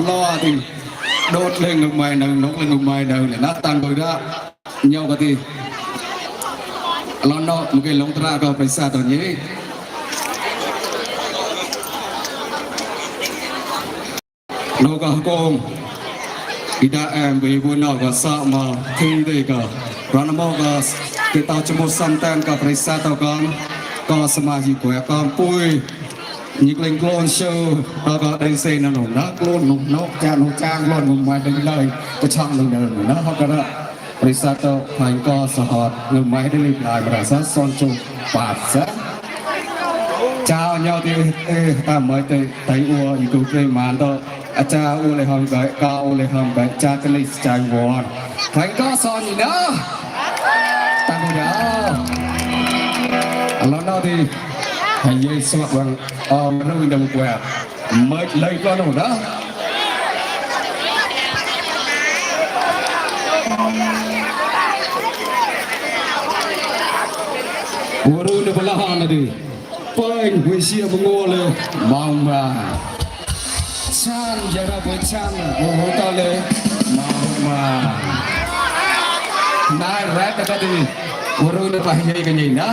lo thì đốt lên ngực mày nấu nốc lên ngực mày nấu để nát tan rồi đó nhau cái gì lo nó một cái lông tra có phải xa tao nhé nó có con khi đã em về buôn nào có sợ mà thi đây cả rồi nó mong có cái tao cho một xăm tan có phải xa tao con sma gì của con pui nhịp lên clone show đó có đây xe nó nổ nó clone nó trang luôn một ngoài bên đời cái trong lần đời nó họ có đó bây giờ tao thành co sở hot người máy đi lại mà rất son chung bát rất chào nhau thì ta mới thấy ua thì cũng chơi màn đó cha u lại hầm cái ca u lại hầm cái cha cái lịch chạy vòn thành co son gì đó ta bây giờ nó thì thầy dây sọt bằng nó bị đồng quẹt mới lấy con đâu đó bùa đu được bao hòn là đi phơi quỳ xia bông ngô lên mong mà chan giờ ra với chan bùa to lên mong mà nai rap cái gì bùa đu được phải dây cái gì đó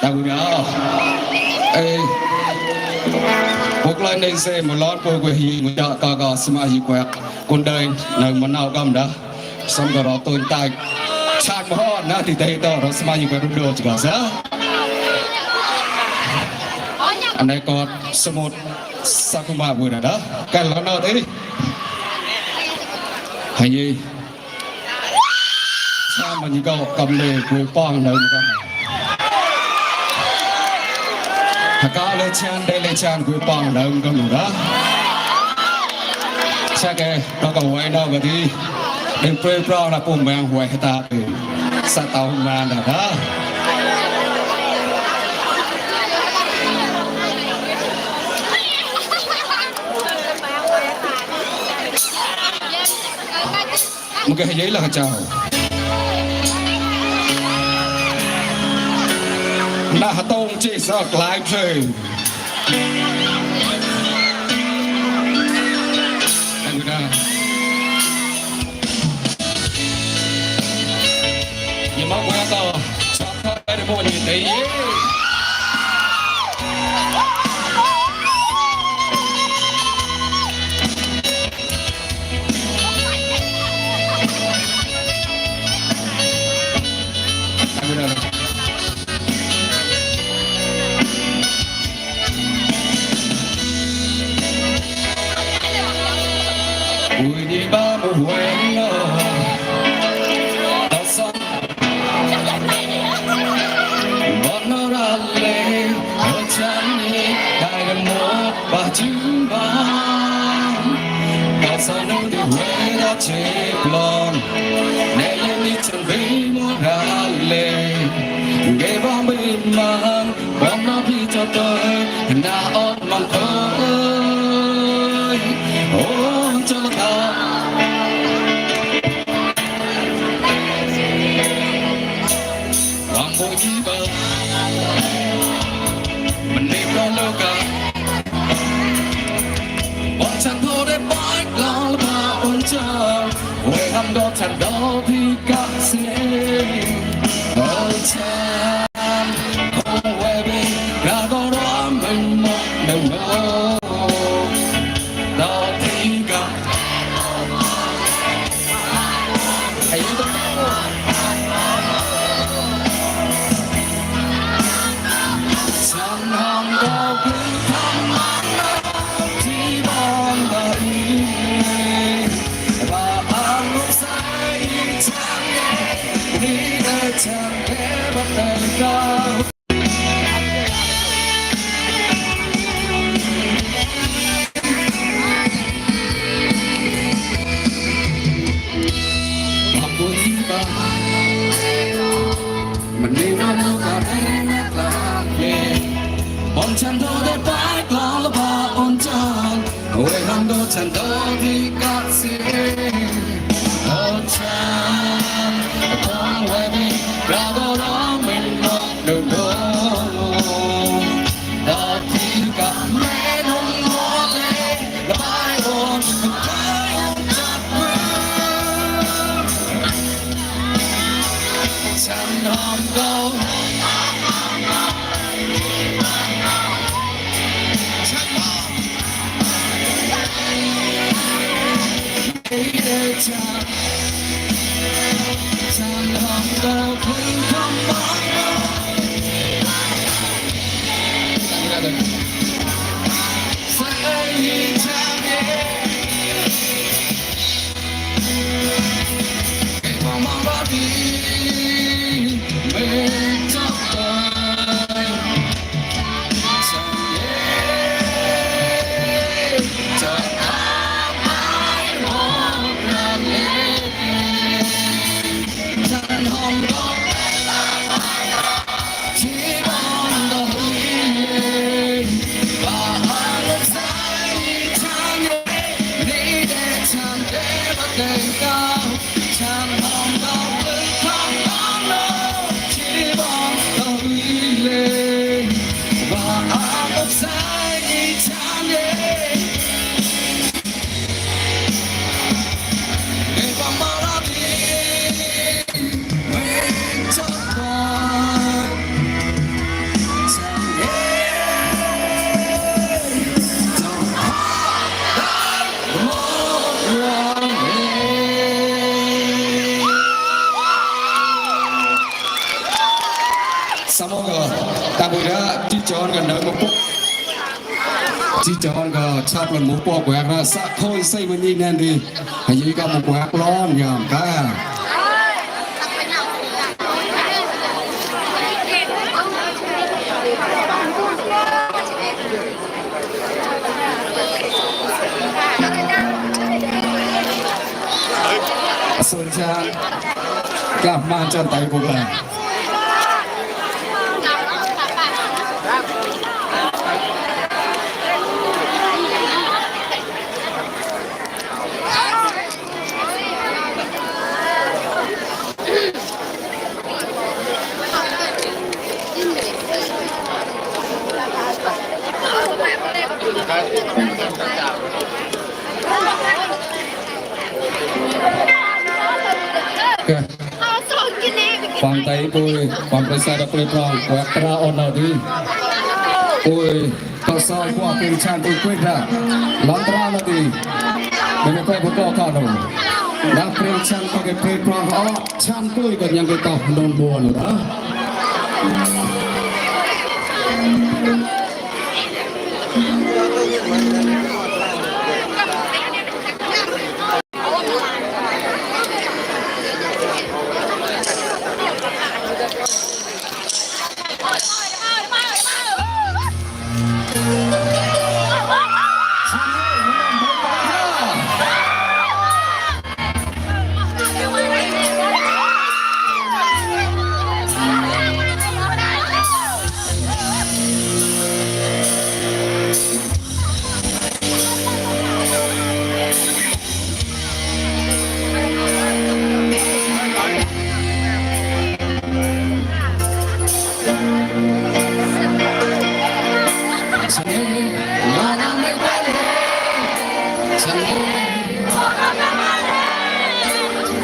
Đâu đó, ê, cuộc lên đây xe một lót cô quê hi một chợ cò smart gì quẹt, con đời nơi mà nào cầm đó, xong rồi đó tôi tay chặt một hòn na thì tay to đó smart gì quẹt đồ chỉ có sao? Anh đây có số một Sakuma vừa đó, cái nó nào thế? Hay gì? Sao mà như cậu cầm lề quê pong đâu mà có lên chan quê pong đâu không đó chắc cái nó còn quay đâu mà đi đừng quên pro là cùng mang quay ta từ sa tàu mang là đó một cái giấy là chào là tông chỉ sợ lại chơi nhưng mà qua to cho thôi để mua gì tí Ui đi ba một quen tao xong bọn nó ra lệ ở chân đi đại gần một ba chữ ba tao sao nó đi quê đã chết lon để em đi chân với một ra lệ ghé bóng bên mang bọn nó đi cho tôi na ớt mong ơi ôi cho ta hoàng bội chi bờ mình đi qua lâu cả bọn chẳng thô để bãi lo mà ôn chờ quê hâm đó chẳng đó thì các xe ôi chan không quê bên ra có đó mình một đồng đâu đó thì cả hãy đó chẳng hòng đâu cứ thăm thì bọn đời và ăn lúc say chẳng nghe đi đây chẳng nghe bắt đầu cao mình đi đâu đâu cả đây nhắc là về bọn chẳng đâu để bãi lo là bà ôn chân quê hâm đâu chẳng đâu thì các sĩ ôn chân không quay đi ra đâu đó mình một đường đâu đó thì cả mẹ đông ngó lê là bãi ôn mình thấy ôn chặt chẳng hòm đâu chẳng hòm đâu không không bỏ sẽ nhìn chẳng nghe cái vòng เดินมาปุ๊บจีจอนก็ชอบมันหมูปอกแหวกนะสักโคยใส่มันนี่แน่นดีให้ยี่ก็มาแหวกร้อนยามก้าส่วนฉันกลับมาจนไตบุกแล้วฟังไตปุยฟังไปใส่ดอกเปลือกรองแหวกตราอ่อนเอาดีปุยต่อซอยพวกเป็นชานปุยกล้วยได้ล้อมตราเอาดีไม่ได้ไปพวกก็ข้าวหนุ่มนักเปลี่ยนชันก็เก็บเปลือกรองอ๋อชันปุยก็ยังไปต่อโดนบัวหนูนะ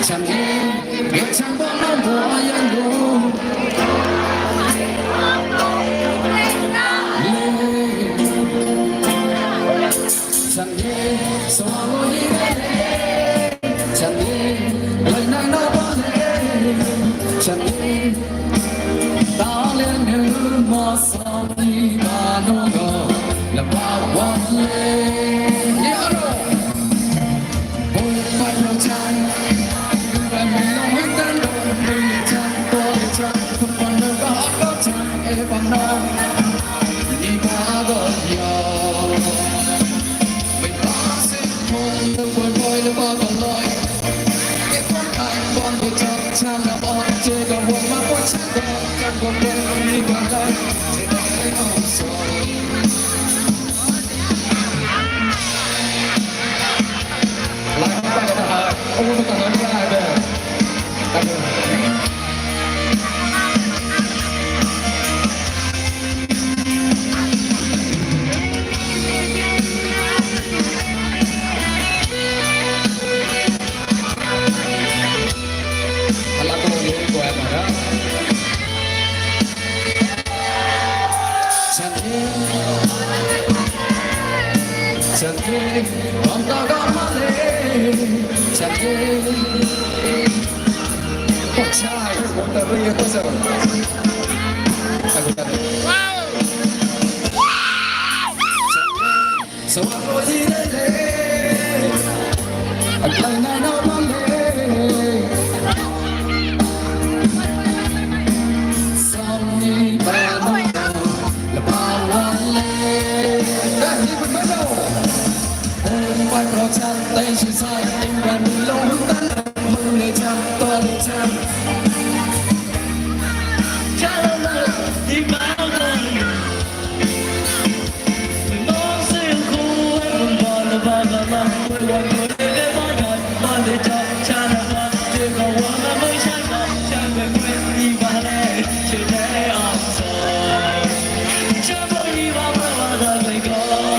ฉันเองเด็กฉันบอกน้องบัวยังรู้ฉันเองสวรรค์ยิ่งฉันเองเลยนั่งนอนบ้านฉันเองตาเลี้ยงเนื้อมาสามีมาโนโกและบ่าววันเล่ยาโร่โอ้ยไปเราใจไม่ลงให้เต้นไม่จับตัวจับทุกวันเดินก็ก็จับเอฟานอนี่มาก็ยอไม่ปาสิคนเดินบ่อยๆแล้วก็ลอยเก็บความใจบอลไปจับฉันแล้วบอลเจอกับหัวมาปวดฉันก็กันก็เดินนี่ก็เลยจะได้เอาสวยไล่ไปกันนะโอ้ไม่ต้องเดินได้เด้อฉันเองความตาก็มาเลยฉันเองผู้ชายผมแต่เรียกเขาเสมอสวัสดีเลยอะไรน่าหนาวมาเลยสามีบ้านและบ้านวันเลยได้ยินเป็นไหมเนาะไปเพราะฉันเต้นชิสายวันลงตั้งมือเลยจำตัวเลยจำแค่เราเลยที่มาเลยน้องเสียงคู่ให้คนบ้านและบ้านละมันวันวันวันได้บ้านกันบ้านเลยจำฉันละมันเจ้าก็ว่ามันไม่ใช่กันฉันเป็นเพื่อนที่มาเลยฉันได้อ่านสอนฉันบอกที่ว่าไม่ว่าจะไม่ก่อน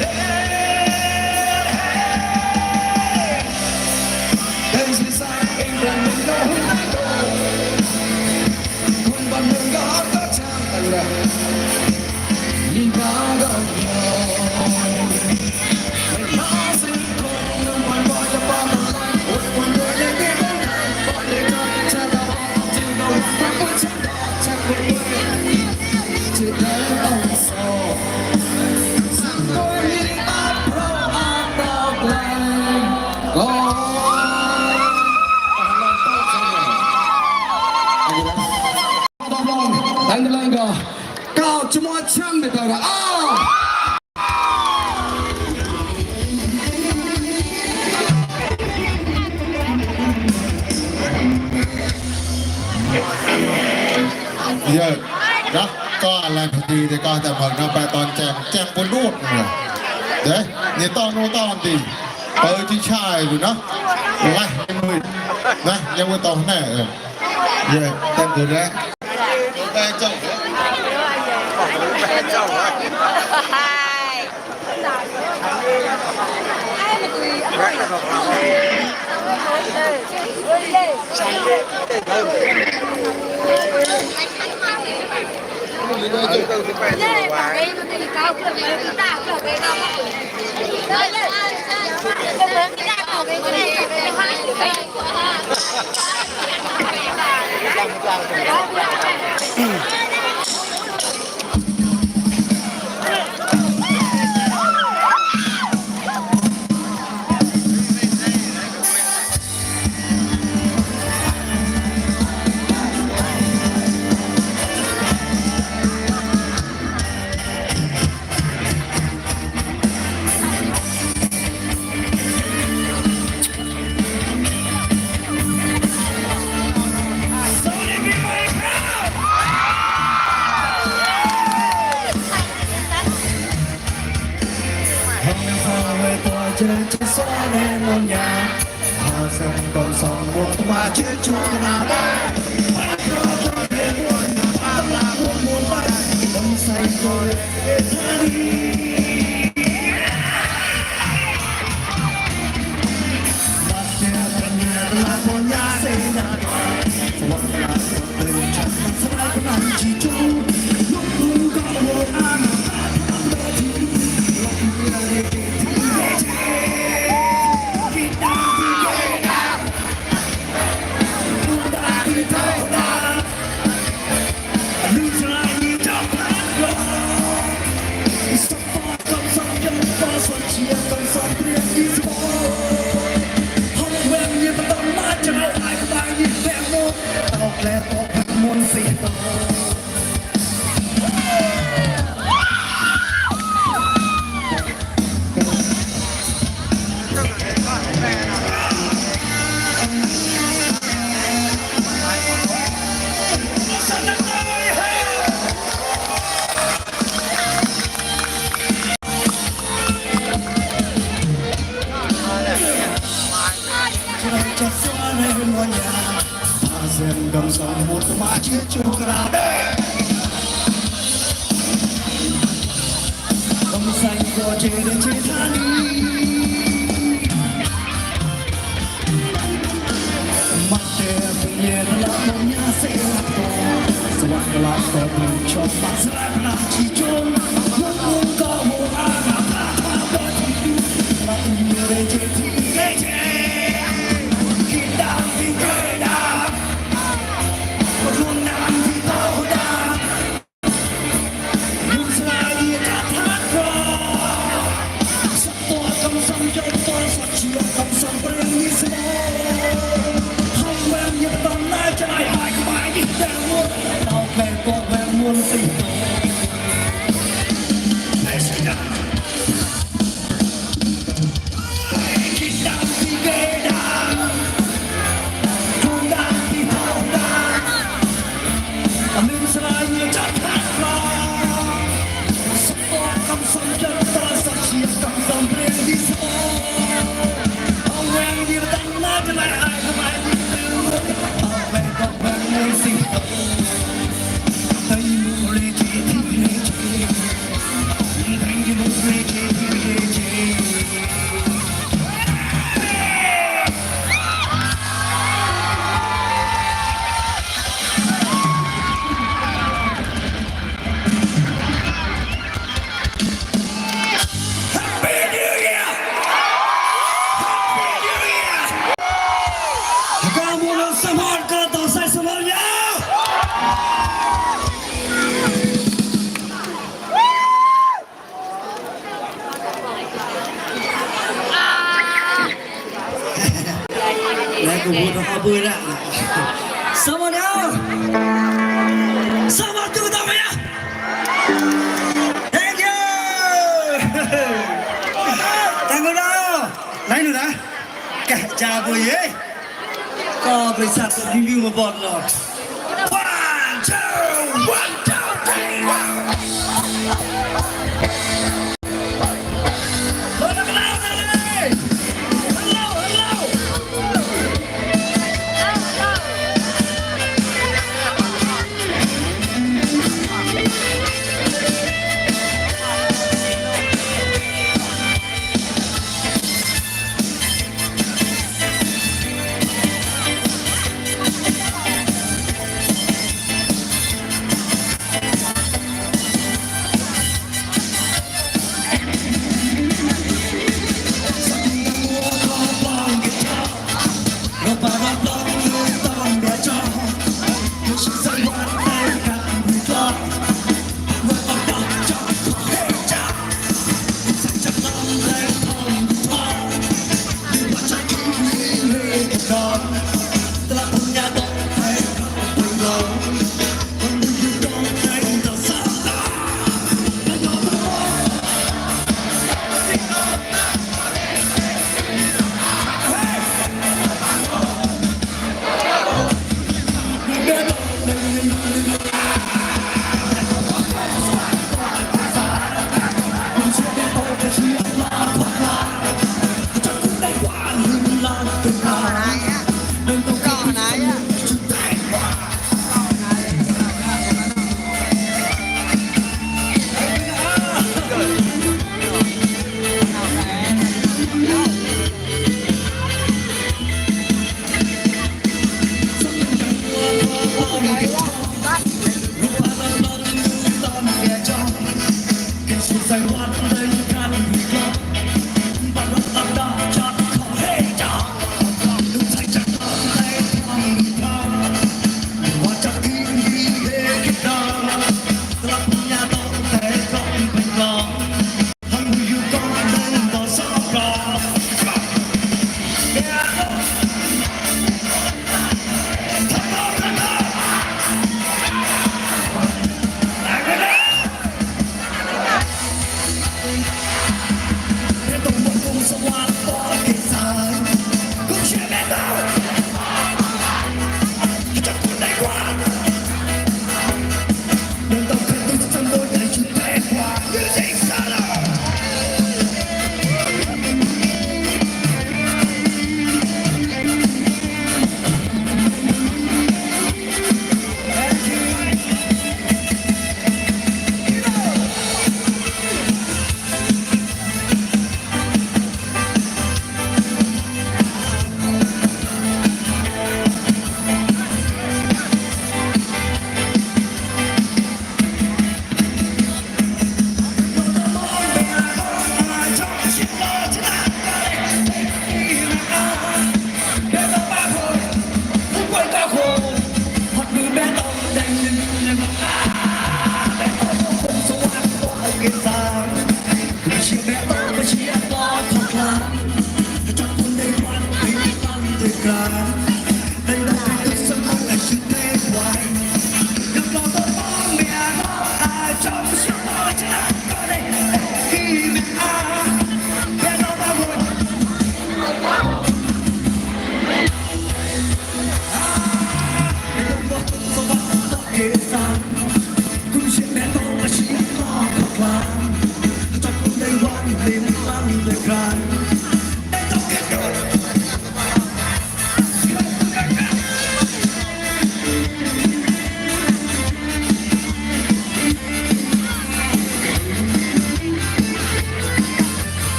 เ เยอะนะก็อะไรพอดีแต่ก็แต่ผมเราไปตอนแจมบนรูปเลยเดี๋ยวเนี่ยตอนโน้ตอนดีเปิดที่ชายอยู่นะไล่มือนะยังไม่ตอนแน่เยอะเต็มตัวแล้วแม่เจ้าจะสอนให้มองยาพาสังกอนสองวงมาเชื่อชูขนาดต้องใส่ตัวบัดเจ็บเป็นยาลาบนยาเสนาสวรรค์ลาตื่นฉันสลายพลังจีจูลุกลุงก็โหดอาณาและออกพักมนต์สีโตจะสอนให้เป็นวันยาเส้นดำสองหมดมาเชื่อชูกระดาษต้องใส่ตัวเจริญเจตานีมัดเดือดเย็นละมองยาเสียตัวสว่างกลางก็ถึงชอบปัสสาวะน้ำชีจงลุกลุงก็โมอาณาตาตาบอดที่รักมีเรเจที่เรเจกินดาวที่เกิดดาวรุ่นน้ำที่โตดาลูกสลายจะทัดรอสักตัวคำสั่งยกตัวสักเชียร์คำสั่งเปลี่ยนมิสโมห้องแวมยังต้องน่าจะได้หายไปยิ่งแต่หมดเราแค่ก็แวมวนสิโต กูพูดเขาพูดละสวัสดีสวัสดีตัวเมีย Thank you ตั้งกูแล้วไหนหนูนะแกจ่ากูเย่ก็บริษัทรีวิวมาบอกหรอก One two three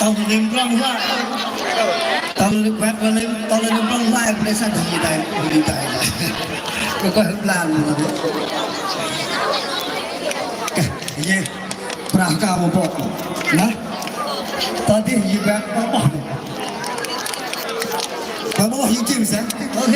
ต้องหนึ่งรางวัล ตอนนี้แวบกันเลยตอนนี้ต้องไล่ไปได้สักทีได้ดีใจเลยก็ให้ลานเลยเย่ปรากาบบอกนะตอนที่ยีแบบบอกจริงๆสิโอเค